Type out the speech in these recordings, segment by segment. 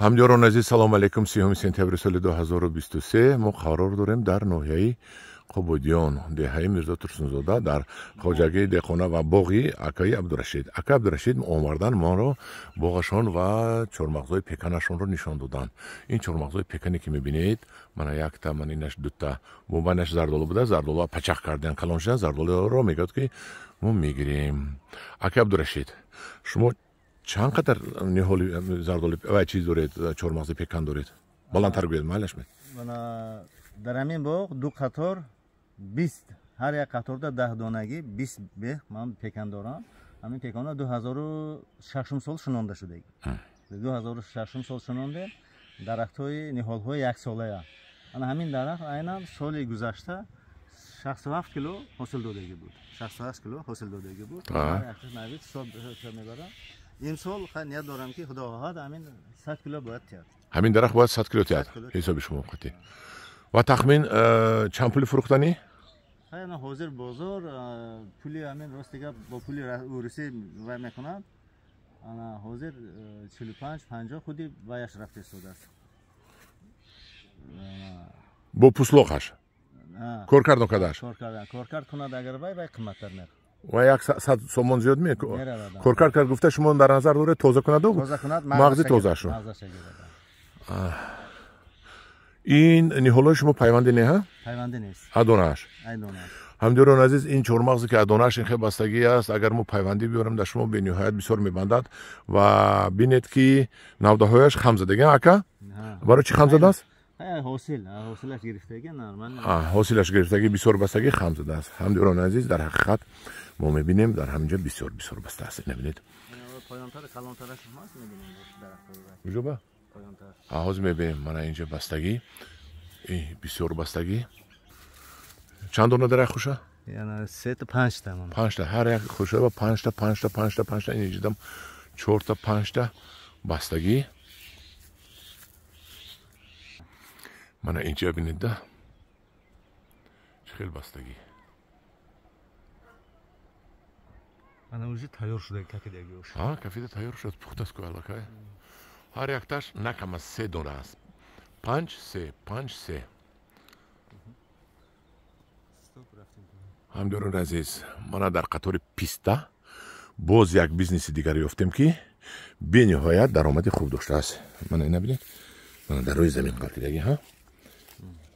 Ҳамдиёрон азиз, салом алейкум. 3 сентябри соли 2023 мо қарор дорем дар ноҳияи Қубодиён, деҳаи Мирзо Турсунзода, дар хоҷагии деҳқона ва боғи акаи Абдурашид. Акаи Абдурашид омардан моро боғашон ва чормағзҳои пеканашонро нишон доданд. Ин чормағзҳои пекане ки мебинед, мана якта, мана инаш дута, бобанаш зардолу буда, зардолуа пачақ кардан, калон шудан, зардолуро мегӯяд ки мо мегирем. Акаи Абдурашид, шумо чанд қадар ниҳоли зардоли ва чиз доред, чормағзи пекан доред? Баландтар гӯед, майлаш ме? Мана дар ҳамин боғ ду қатор 20, ҳар як қаторда 10 донагӣ 20 бех ман пекан дорам. Ҳамин пеканҳо 2006 сол шинонда шудагӣ. 2006 сол шинондем. Дарахтҳои ниҳолҳои яксолая. Ана ҳамин дарахт айнан соли гузашта 67 кило ҳосил додагӣ буд. 67 кило ҳосил додагӣ буд. Навид ҳисоб мебарам. Имсол ният дорам ки худо хоҳад ҳамин 100 кило бояд тиҳад. Ҳамин дарахт бояд 100 кило тиҳад, ҳисоби шумо қатъӣ. Ва тахмин чанд пули фурӯхтанӣ? Хайна ҳозир бозор пули ҳамин рости гап бо пули урусӣ вай мекунад. Ана ҳозир 45-50 худи ваяш рафта истодааст. Бо пуслоқаш? Коркард накардаш? Коркард кунад агар вай қиматтар мерафт. Ва 100 сомон зиёд ме? Коркард кард гуфта шумо дар назар доред тоза кунаду? Мағзи тозаашро. Ин ниҳолҳои шумо пайванди не, ҳа? Пайванди нест. Адонааш. Айдонааш. Ҳамдиёрон азиз, ин чормағзе ки адонааш ин хел бастагӣ аст, агар мо пайвандӣ биёрем дар шумо бениҳоят бисёр мебандад. Ва бинед ки навдаҳояш хам задагӣ, ака? Барои чӣ хам задааст? Ҳосилаш гирифтагӣ нормал. Ҳосилаш гирифтагӣ бисёр бастагӣ хам задааст. Ҳамдиёрон азиз, дар ҳақиқат мо мебинем дар ҳамин ҷо бисёр бисёр баста аст. Ина бинед. Поёнтар калонтараш ҳаст, мебинем дарахтҳои. Куҷо ба? Ҳозир мебинем, мана инҷа бастагӣ, бисёр бастагӣ. Чанд дона дарахт хуша? Сета, панҷта. Панҷта, ҳар як хуша ба панҷта, панҷта, панҷта, панҷта, ин инҷадам чорта, панҷта бастагӣ. Мана инҷа бинед да, чӣ хел бастагӣ. Ана уже тайёр шуда кафидаги уш. Ҳа, кафида тайёр шуд, пухтаст ку аллакай. Ҳар якташ на кам аз 3 дона аст. 5 3 5 3. Ҳамдиёрон азиз, мана дар қатори писта боз як бизнеси дигар ёфтем ки бениҳоят даромади хуб доштааст. Мана ина бинед, мана дар рӯи замин ғалтидаги, ҳа?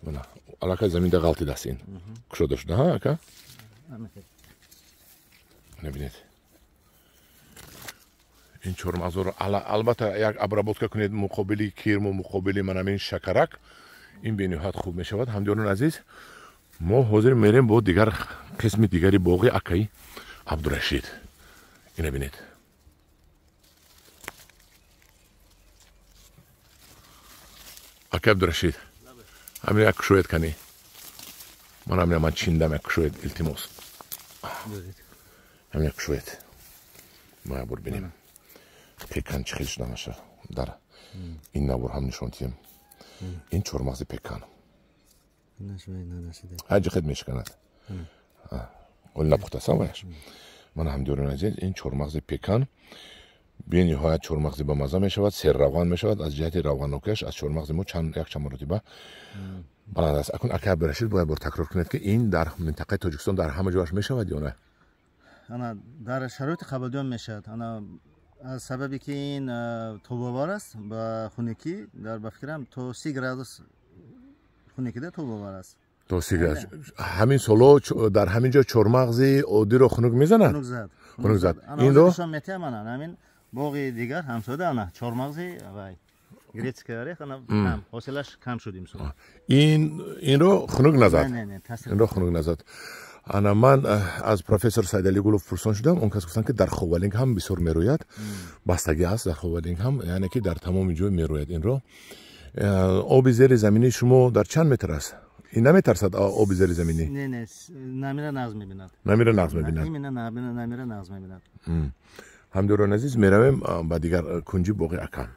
Мана аллакай заминда ғалтидааст ин. Кушода шуда, ҳа, ака? Мана бинед. Ин чормағзҳоро албатта як обработка кунед муқобили кирму муқобили манамин шакарак, ин бениҳоят хуб мешавад. Ҳамдиёрон азиз, мо ҳозир мерем бо дигар қисми дигари боғи акаи Абдурашид. Ина бинед. Акаи Абдурашид, ҳамин як кушоед кани. Ман ҳамина ман чиндам, як кушоед, илтимос. Ҳамин як кушоед. Мо як бор бинем. Пекан чӣ хел шуда наша дар ин навор ҳам нишон диҳем. Ин чормағзи пекан. Ҳаҷи хед мешиканад. Оли напухтаст ваяш. Ман ҳамдиёрон азиз, ин чормағзи пекан бениҳоят чормағзи бамаза мешавад, серравған мешавад. Аз ҷиҳати равғаннокиаш аз чормағзи мо якчанд маротиба баланд аст. Акун акаи Абдурашид бояд бор такрор кунед ки ин дар минтақаи Тоҷикистон дар ҳама ҷояш мешавад ё не? Ана дар шароити Қабулдиён мешавад. Ана аз сабаби ки ин тобовар аст ба хунукӣ, дар ба фикрам то 30 градус хунукида тобовар аст. То 30 градус. Ҳамин соло дар ҳамин ҷо чормағзи оддиро хунук мезанад? Хунук зад. Хунук зад. Инро нишон метиҳам, ана ҳамин боғи дигар ҳамсода, ана чормағзи вай грецкий орех, ана кам ҳосилаш кам шуд имсол. Инро хунук назад. Не, инро хунук назад. Ана ман аз профессор Сайдали Гулов пурсон шудам, он кас гуфтанд ки дар Ховалинг ҳам бисёр мерӯяд, бастагӣ аст дар Ховалинг ҳам, яъне ки дар тамоми ҷой мерӯяд инро. Оби зери заминии шумо дар чанд метр аст? Ин наметарсад оби зери заминӣ? Не, намира нағз мебинад. Намира нағз мебинад. Именно намира нағз мебинад. Ҳамдиёрон азиз, меравем ба дигар кунҷи боғи ака.